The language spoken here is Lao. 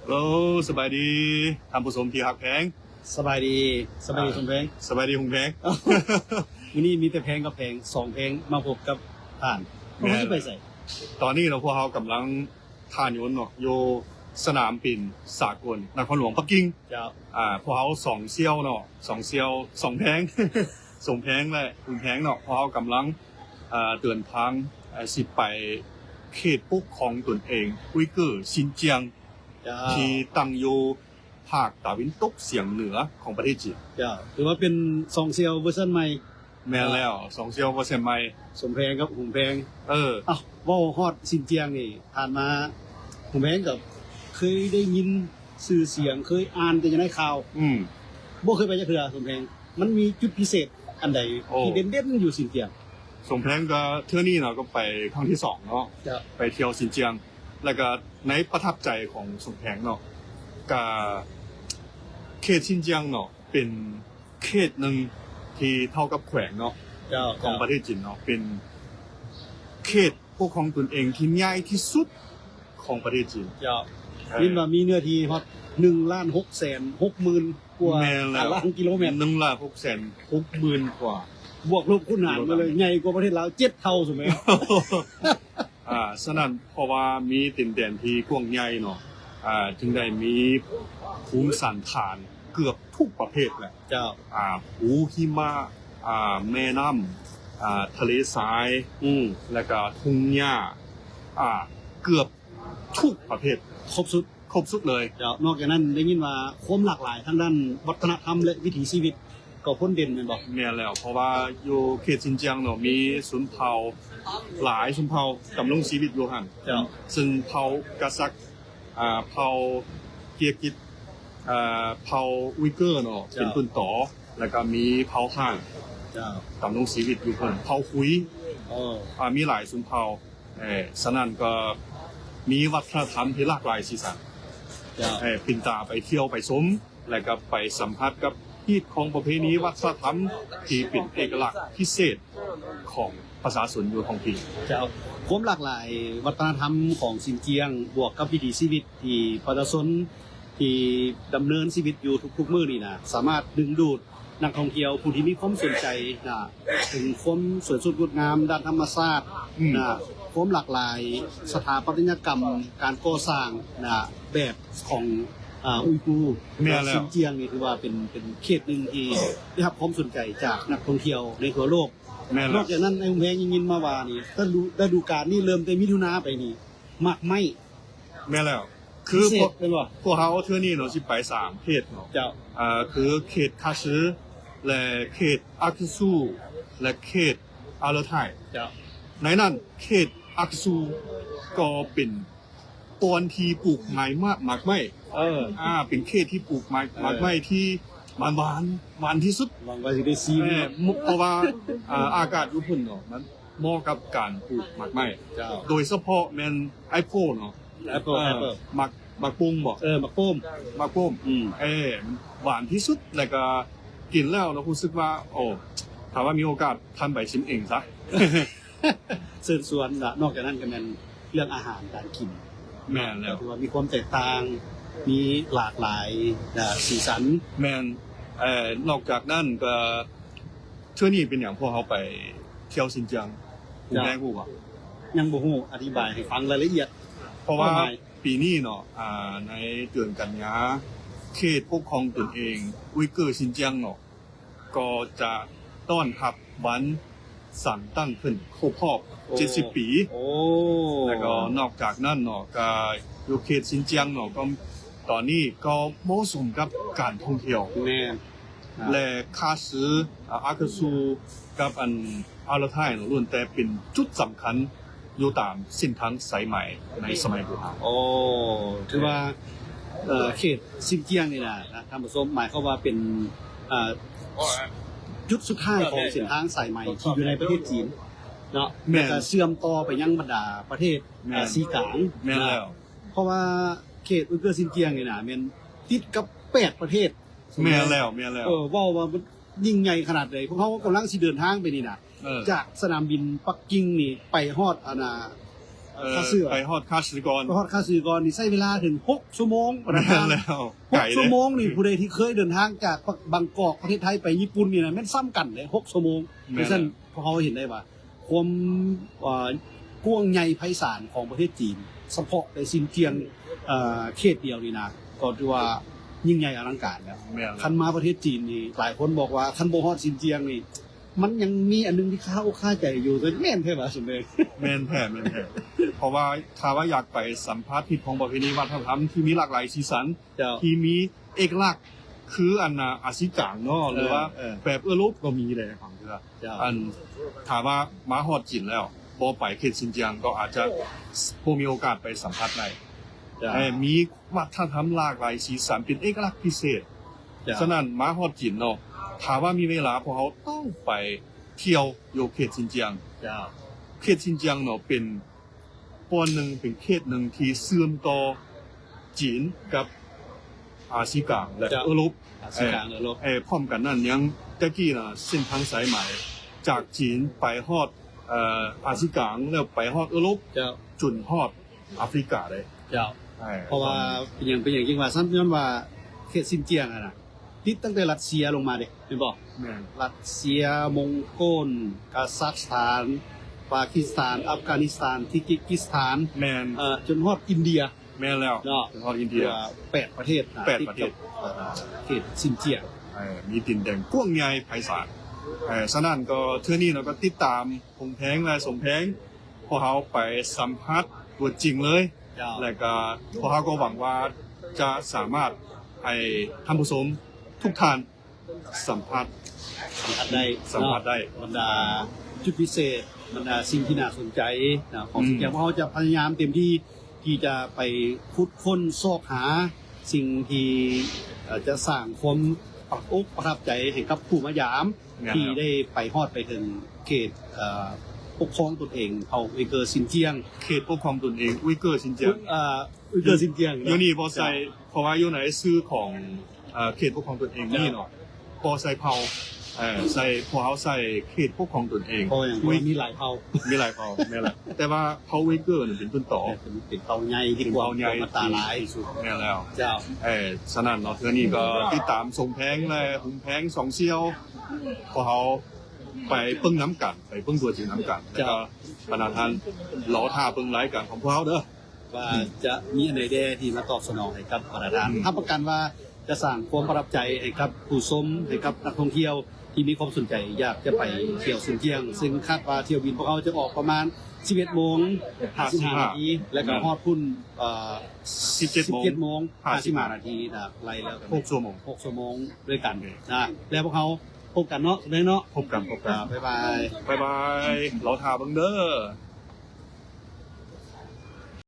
ໂອ້ ສະບາຍດີທ່ານຜູ້ຊົມທີ່ຮັກແພງ. ສະບາຍດີ ສະບາຍດີ ອ່າ ສົມແພງ. ສະບາຍດີ ຫົງແພງ. ມື້ນີ້ມີແຕ່ແພງກັບແພງ ສອງແພງມາພົບກັບທ່ານ. ແມ່ນ. ພວກເຮົາຊິໄປໃສ? ຕອນນີ້ເນາະ ພວກເຮົາກຳລັງ ທ່າຍົນເນາະ ຢູ່ສະໜາມບິນສາກົນນະຄອນຫຼວງປັກກິ່ງ. ເຈົ້າ. ອ່າ ພວກເຮົາສອງສ່ຽວເນາະ ສອງສ່ຽວ ສອງແພງ ສົມແພງ ແລະ ຮຸນແຮງເນາະ ພວກເຮົາກຳລັງ ເດີນທາງ ເອີ ຊິໄປເຂດປົກຄອງຕົນເອງອຸຍເກີ ຊິນຈຽງ ເຈົ້າ ທີ່ຕັ້ງຢູ່ພາກຕາເວັນຕົກສຽງເໜືອຂອງປະເທດຈີນ. ເຈົ້າ. ຖືວ່າເປັນສອງສ່ຽວເວີຊັນໃໝ່. ແມ່ນແລ້ວ ສອງສ່ຽວເວີຊັນໃໝ່ ສົມແພງກັບຮຸນແຮງ. ເອີ. ເອົ້າ ເວົ້າຮອດຊິນຈຽງນີ້ ຜ່ານມາ ຫົງແພງກໍເຄີຍໄດ້ຍິນຊື່ສຽງ ເຄີຍອ່ານແຕ່ຢູ່ໃນຂ່າວ. ອືມ. ບໍ່ເຄີຍໄປຈັກເທື່ອ ສົມແພງ. ມັນມີຈຸດພິເສດອັນໃດ ໂອ້ ທີ່ເດັ່ນໆຢູ່ຊິນຈຽງ? ສົມແພງກໍເທື່ອນີ້ເນາະ ກໍໄປຄັ້ງທີສອງເນາະ. ເຈົ້າ. ໄປທ່ຽວຊິນຈຽງ ແລ້ວກໍໃນປະທັບໃຈຂອງສົມແພງເນາະ ກໍເຂດຊິນຈຽງເນາະ ເປັນເຂດໜຶ່ງທີ່ເທົ່າກັບແຂວງເນາະ. ເຈົ້າ. ຂອງປະເທດຈີນເນາະ ເປັນເຂດ ປົກຄອງຕົນເອງທີ່ໃຫຍ່ທີ່ສຸດຂອງປະເທດຈີນ. ເຈົ້າ. ເອີ. ຍິນວ່າມີເນື້ອທີ່ຮອດໜຶ່ງລ້ານຫົກແສນຫົກໝື່ນກວ່າ ແມ່ນແລ້ວ ຕາລາງກິໂລແມັດ. ໜຶ່ງລ້ານຫົກແສນຫົກໝື່ນກວ່າ ບວກລົບຄູນຫານມາເລີຍ ກິໂລແມັດ ໃຫຍ່ກວ່າປະເທດລາວເຈັດເທົ່າ ສົມແພງ. ອ່າ ສະນັ້ນ ເພາະວ່າມີດິນແດນທີ່ກວ້າງໃຫຍ່ເນາະ ອ່າ ຈຶ່ງໄດ້ມີພູມສັນຖານເກືອບ ທຸກປະເພດແຫຼະ. ເຈົ້າ. ອ່າ ພູຫິມະ ອ່າ ແມ່ນ້ຳ ອ່າ ທະເລຊາຍ ອືມ ແລ້ວກໍທົ່ງຫຍ້າ ອ່າ ເກືອບທຸກປະເພດ ຄົບສຸດ ຄົບສຸດເລີຍ. ເຈົ້າ. ນອກຈາກນັ້ນໄດ້ຍິນວ່າຄວາມຫຼາກຫຼາຍທາງດ້ານວັດທະນະທຳ ແລະ ວິຖີຊີວິດກໍພົ້ນເດັ່ນແມ່ນບໍ່? ແມ່ນແລ້ວ ເພາະວ່າຢູ່ເຂດຊິນຈຽງເນາະ ມີຊົນເຜົ່າຫຼາຍຊົນເຜົ່າດຳລົງຊີວິດຢູ່ຫັ້ນ. ເຈົ້າ. ເຊິ່ງເຜົ່າກະສັກ ອ່າ ເຜົ່າເກຍກິດ ອ່າ ເຜົ່າອຸຍເກີເນາະ ເຈົ້າ ເປັນຕົ້ນຕໍ ແລ້ວກໍມີເຜົ່າຮ່າງ ເຈົ້າ ດຳລົງຊີວິດຢູ່ເພິ່ນ ເຜົ່າຄຸຍ ເອີ ອ່າ ມີຫຼາຍຊົນເຜົ່າ. ເອີ ສະນັ້ນກໍມີວັດທະນະທຳທີ່ຫຼາກຫຼາຍສີສັນ. ເຈົ້າ. ເອີ ເປັນຕາໄປທ່ຽວໄປຊົມ ແລ້ວກໍໄປສຳຜັດກັບຮີດຄອງປະເພນີວັດທະນະທຳທີ່ເປັນເອກະລັກພິເສດ ຂອງປະຊາຊົນຢູ່ທ້ອງຖິ່ນ. ເຈົ້າ. ຄວາມຫຼາກຫຼາຍວັດທະນະທຳຂອງຊິນຈຽງ ບວກກັບວິຖີຊີວິດທີ່ປະຊາຊົນທີ່ດຳເນີນຊີວິດຢູ່ທຸກໆມື້ນີ້ນະ ສາມາດດຶງດູດນັກທ່ອງທ່ຽວຜູ້ທີ່ມີຄວາມສົນໃຈນະ ເຖິງຄວາມສວຍສົດງົດງາມດ້ານທຳມະຊາດ ອືມ ນະ ຄວາມຫຼາກຫຼາຍສະຖາປັດຕະຍະກຳ ການກໍ່ສ້າງນະ ແບບຂອງ ອ່າ ອຸຍກູ. ແມ່ນແລ້ວ. ຊິນຈຽງນີ້ຖືວ່າເປັນ ເປັນເຂດໜຶ່ງທີ່ໄດ້ຮັບຄວາມສົນໃຈຈາກນັກທ່ອງທ່ຽວໃນທົ່ວໂລກ. ແມ່ນແລ້ວ. ນອກຈາກນັ້ນ ອ້າຍຫົງແພງຍັງຍິນມາວ່ານີ້ ລະດູ ລະດູການນີ້ເລີ່ມແຕ່ມິຖຸນາໄປນີ້ ໝາກໄມ້. ແມ່ນແລ້ວ. ຄື ພິເສດແມ່ນບໍ່? ພວກເຮົາເທື່ອນີ້ເນາະ ຊິໄປສາມເຂດເນາະ. ເຈົ້າ. ເອີ ຄືເຂດຄາຊື ແລະ ເຂດອາກະຊູ ແລະ ເຂດ ອາເລີໄທ. ເຈົ້າ. ໃນນັ້ນເຂດອາກະຊູກໍເປັນບ່ອນທີ່ປູກໝາກໄມ້ ໝາກໄມ້. ເອີ. ອ່າ ເປັນເຂດທີ່ປູກໝາກ ເອີ ໝາກໄມ້ທີ່ຫວານ ຫວານ ຫວານທີ່ສຸດ. ຫວັງວ່າຊິໄດ້ຊີມເນາະ. ເອີ ເພາະວ່າ ອ່າ ອາກາດຢູ່ພຸ້ນເນາະ ມັນເໝາະກັບການປູກໝາກໄມ້. ເຈົ້າ. ໂດຍສະເພາະແມ່ນແອັບເປິ້ນເນາະ. ແອັບເປິ້ນ ເອີ ແອັບເປິ້ນ. ໝາກ ໝາກປຸ້ງບໍ? ເອີ ໝາກປຸ້ງ. ໝາກປຸ້ງ. ອືມ. ເອີ ຫວານທີ່ສຸດ ແລ້ວກໍກິນແລ້ວເນາະ ຮູ້ສຶກວ່າ ໂອ້ ຖ້າວ່າມີໂອກາດທ່ານໄປຊິມເອງຊະ. ເຊີນຊວນລະ. ນອກຈາກນັ້ນກໍແມ່ນເລື່ອງອາຫານການກິນ. ແມ່ນແລ້ວ. ກໍຖືວ່າມີຄວາມແຕກຕ່າງ ມີຫຼາກຫຼາຍ ອາ ສີສັນ. ແມ່ນ. ເອີ ນອກຈາກນັ້ນກໍ ເທື່ອນີ້ເປັນຫຍັງພວກເຮົາໄປທ່ຽວຊິນຈຽງ? ເຈົ້າ. ຮູ້ແດ່ ຮູ້ບໍ່? ຍັງບໍ່ຮູ້ ອະທິບາຍໃຫ້ຟັງລາຍລະອຽດ. ເພາະວ່າ ຄວາມໝາຍ ປີນີ້ເນາະ ອ່າ ໃນເດືອນກັນຍາ ເຂດປົກຄອງຕົນເອງອຸຍເກີຊິນຈຽງເນາະ ກໍຈະຕ້ອນຮັບວັນສ້າງຕັ້ງຂຶ້ນຄົບຮອບ ໂອ້ ເຈັດສິບປີ. ໂອ້ ແລ້ວກໍນອກຈາກນັ້ນເນາະ ກໍຢູ່ເຂດຊິນຈຽງເນາະ ກໍຕອນນີ້ກໍເໝາະສົມກັບການທ່ອງທ່ຽວ. ແມ່ນ. ແລະ ຄາຊື ອາ ອາກາຊູ ກັບອັນ ອາລາໄທເນາະ ລ້ວນແຕ່ເປັນຈຸດສຳຄັນຢູ່ຕາມເສັ້ນທາງສາຍໄໝໃນສະໄໝບູຮານ. ໂອ້ ຖືວ່າ ເອີ ເຂດຊິນຈຽງນີ້ນະ ທ່ານຜູ້ຊົມ ໝາຍຄວາມວ່າເປັນ ເອີ ຈຸດສຸດທ້າຍຂອງເສັ້ນທາງສາຍໄໝທີ່ຢູ່ໃນປະເທດຈີນເນາະ. ແມ່ນ. ແລ້ວກໍເຊື່ອມຕໍ່ໄປຍັງບັນດາປະເທດ ແມ່ນ ເອີ ຊີກາງ. ແມ່ນແລ້ວ. ເພາະວ່າເຂດອຸຍເກີຊິນຈຽງນີ້ນະ ແມ່ນຕິດກັບແປດປະເທດ. ແມ່ນແລ້ວ ແມ່ນແລ້ວ. ເອີ ເວົ້າວ່າມັນຍິ່ງໃຫຍ່ຂະໜາດໃດ. ພວກເຮົາກຳລັງຊິເດີນທາງໄປນີ້ນະ ເອີ ຈາກສະໜາມບິນປັກກິ່ງນີ້ໄປຮອດອັນນ່າ ເອີ ຄາຊື ໄປຮອດຄາຊືກ່ອນ ໄປຮອດຄາຊືກ່ອນນີ້ໃຊ້ເວລາເຖິງຫົກຊົ່ວໂມງ. ແມ່ນແລ້ວ ຫົກຊົ່ວໂມງນີ້ ຜູ້ໃດທີ່ເຄີຍເດີນທາງຈາກບາງກອກປະເທດໄທໄປຍີ່ປຸ່ນນີ້ນະ ແມ່ນສ່ຳກັນເດ້ ຫົກຊົ່ວໂມງ. ແມ່ນແລ້ວ ເພາະສະນັ້ນ ພວກເຮົາເຫັນໄດ້ວ່າ ຄວາມ ເອີ ກວ້າງໃຫຍ່ໄພສານຂອງປະເທດຈີນ ສະເພາະແຕ່ຊິນຈຽງ ເອີ ເຂດດຽວນີ້ນະ ກໍຖືວ່າຍິ່ງໃຫຍ່ອະລັງການແລ້ວ. ແມ່ນແລ້ວ ຄັນມາປະເທດຈີນນີ້ ຫຼາຍຄົນບອກວ່າ ຄັນບໍ່ຮອດຊິນຈຽງນີ້ ມັນຍັງມີອັນໜຶ່ງທີ່ຄາອົກຄາໃຈຢູ່. ແມ່ນແທ້ຫວາ ສົມເດັດ? ແມ່ນແທ້ ແມ່ນແທ້ ເພາະວ່າຖ້າວ່າຢາກໄປສຳຜັດຮີດຄອງປະເພນີວັດທະນະທຳທີ່ມີຫຼາກຫຼາຍສີສັນ ເຈົ້າ ທີ່ມີເອກະລັກ ຄືອັນ ອາ ອາຊີກາງເນາະ ເອີ ຫຼືວ່າ ເອີ ແບບເອີຣົບກໍມີແຫຼະ ບາງເທື່ອ. ເຈົ້າ ອັນ ຖ້າວ່າມາຮອດຈີນແລ້ວ ບໍ່ໄປເຂດຊິນຈຽງ ກໍອາດຈະບໍ່ມີໂອກາດໄປສຳຜັດໄດ້. ເຈົ້າ ເອີ ມີວັດທະນະທຳຫຼາກຫຼາຍສີສັນ ເປັນເອກະລັກພິເສດ. ເຈົ້າ ສະນັ້ນມາຮອດຈີນເນາະ ຖ້າວ່າມີເວລາ ພວກເຮົາຕ້ອງໄປທ່ຽວຢູ່ເຂດຊິນຈຽງ. ເຈົ້າ ເຂດຊິນຈຽງເນາະ ເປັນ ບ່ອນໜຶ່ງ ເປັນເຂດໜຶ່ງທີ່ເຊື່ອມຕໍ່ຈີນກັບອາຊີກາງ ແລະ ເອີຣົບ. ອາຊີກາງ ເອີຣົບ ເອີ ພ້ອມກັນນັ້ນຍັງ ແຕ່ກີ້ນະ ເສັ້ນທາງສາຍໄໝຈາກຈີນໄປຮອດ ເອີ ອາຊີກາງ ແລ້ວໄປຮອດເອີຣົບ ເຈົ້າ ຈົນຮອດອາຟຣິກາເດ້. ເຈົ້າ ເອີ ເພາະວ່າເປັນຫຍັງ ເປັນຫຍັງຈຶ່ງວ່າຊັ້ນ? ຍ້ອນວ່າເຂດຊິນຈຽງຫັ້ນນະ ຕິດຕັ້ງແຕ່ຣັດເຊຍລົງມາເດ້ ແມ່ນບໍ່? ແມ່ນ ຣັດເຊຍ, ມົງໂກນ, ກາຊັກສະຖານ, ປາກິສຖານ, ອັຟການິສຖານ, ທິກິດກິສຖານ ແມ່ນ ເອີ ຈົນຮອດອິນເດຍ. ແມ່ນແລ້ວ ເນາະ ຈົນຮອດອິນເດຍ ແປດປະເທດນະ ແປດປະເທດ ຕິດກັບ ເອີ ເຂດຊິນຈຽງ. ເອີ ມີດິນແດນກວ້າງໃຫຍ່ໄພສານ. ເອີ ສະນັ້ນກໍເທື່ອນີ້ເນາະ ກໍຕິດຕາມຫົງແພງ ແລະ ສົມແພງ ພວກເຮົາໄປສຳຜັດຕົວຈິງເລີຍ. ເຈົ້າ ແລະກະພວກເຮົາກໍຫວັງວ່າຈະສາມາດໃຫ້ທ່ານຜູ້ຊົມທຸກທ່ານສຳຜັດ ສຳຜັດໄດ້ ສຳຜັດໄດ້ເນາະ ບັນດາຈຸດພິເສດ ບັນດາສິ່ງທີ່ໜ້າສົນໃຈນະ ຂອງ ອືມ ຊິນຈຽງ. ພວກເຮົາຈະພະຍາຍາມເຕັມທີ່ທີ່ຈະໄປຂຸດຄົ້ນຊອກຫາສິ່ງທີ່ ເອີ ຈະສ້າງຄວາມປະທັບອົກປະທັບໃຈໃຫ້ກັບຜູ້ມາຢາມ ແມ່ນແລ້ວ ທີ່ໄດ້ໄປຮອດໄປເຖິງເຂດ ເອີ ປົກຄອງຕົນເອງເຜົ່າອຸຍເກີຊິນຈຽງ. ເຂດປົກຄອງຕົນເອງອຸຍເກີຊິນຈຽງ ອຸຍ ເອີ ອຸຍເກີຊິນຈຽງເນາະ ຢູ່ນີ້ບໍ່ໃສ່ ເຈົ້າ ເພາະວ່າຢູ່ໃນຊື່ຂອງ ເອີ ເຂດປົກຄອງຕົນເອງນີ້ເນາະ ເຈົ້າ ບໍ່ໃສ່ເຜົ່າ ເອີ ໃສ່ ພວກເຮົາໃສ່ເຂດປົກຄອງຕົນເອງ. ເພາະຫຍັງ? ເພາະມີຫຼາຍເຜົ່າ ມີຫຼາຍເຜົ່າ ແມ່ນແຫຼະ ແຕ່ວ່າເຜົ່າອຸຍເກີນີ້ເປັນຕົ້ນຕໍ ເປັນ ເປັນເຜົ່າໃຫຍ່ທີ່ ເປັນເຜົ່າໃຫຍ່ ກວ້າງ ທີ່ ທີ່ສຸດ. ແມ່ນແລ້ວ ເຈົ້າ ເອີ ສະນັ້ນເນາະ ເທື່ອນີ້ກໍຕິດຕາມສົມແພງ ແລະ ຫຸງແພງ ສອງສ່ຽວ ພວກເຮົາໄປເບິ່ງນຳກັນ ໄປເບິ່ງຕົວຈິງນຳກັນ. ເຈົ້າ ແລ້ວກໍບັນດາທ່ານລໍຖ້າເບິ່ງລາຍການຂອງພວກເຮົາເດີ ວ່າ ອືມ ຈະມີອັນໃດແດ່ທີ່ມາຕອບສະໜອງໃຫ້ກັບບັນດາທ່ານ. ອືມ ຮັບປະກັນວ່າຈະສ້າງຄວາມປະທັບໃຈໃຫ້ກັບຜູ້ຊົມ ໃຫ້ກັບນັກທ່ອງທ່ຽວທີ່ມີຄວາມສົນໃຈຢາກຈະໄປທ່ຽວຊິນຈຽງ ເຊິ່ງຄາດວ່າຖ້ຽວບິນພວກເຮົາຈະອອກປະມານສິບເອັດໂມງຫ້າສິບຫ້ານາທີ ແລ້ວກໍ ແມ່ນ ຮອດພຸ້ນ ເອີ ສິບເຈັດໂມງຫ້າສິບຫ້ານາທີນະ ໄລ່ແລ້ວກັນ ຫົກຊົ່ວໂມງ ຫົກຊົ່ວໂມງດ້ວຍກັນນະ. ແລ້ວພວກເຮົາ ພົບກັນເນາະ ແມ່ນເນາະ ພົບກັນ ພົບກັນ ບາຍບາຍ ບາຍບາຍ ລໍຖ້າເບິ່ງເດີ.